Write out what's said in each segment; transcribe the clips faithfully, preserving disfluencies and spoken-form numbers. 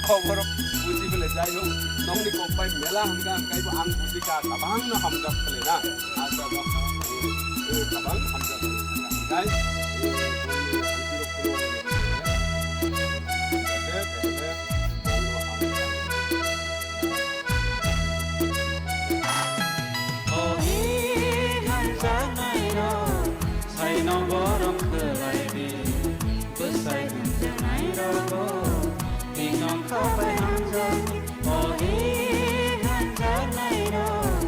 Khobor buji bele jai ho, nongni kok bai mela hamjak, kaibo ang buji ka, kabang no hamjak bele na. Kabang hamjak bele. Guys, O hi hanjaknairok, saino borom khlai di. Bwsai hanjaknairogo, thik nongkha bai hamjak. O hi hanjaknairok,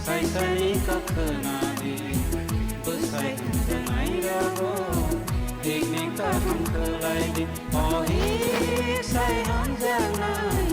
sai saini kok khna di. Bwsai hanjaknairogo, thik ni kaham khlai di. O hi sai hanjaknai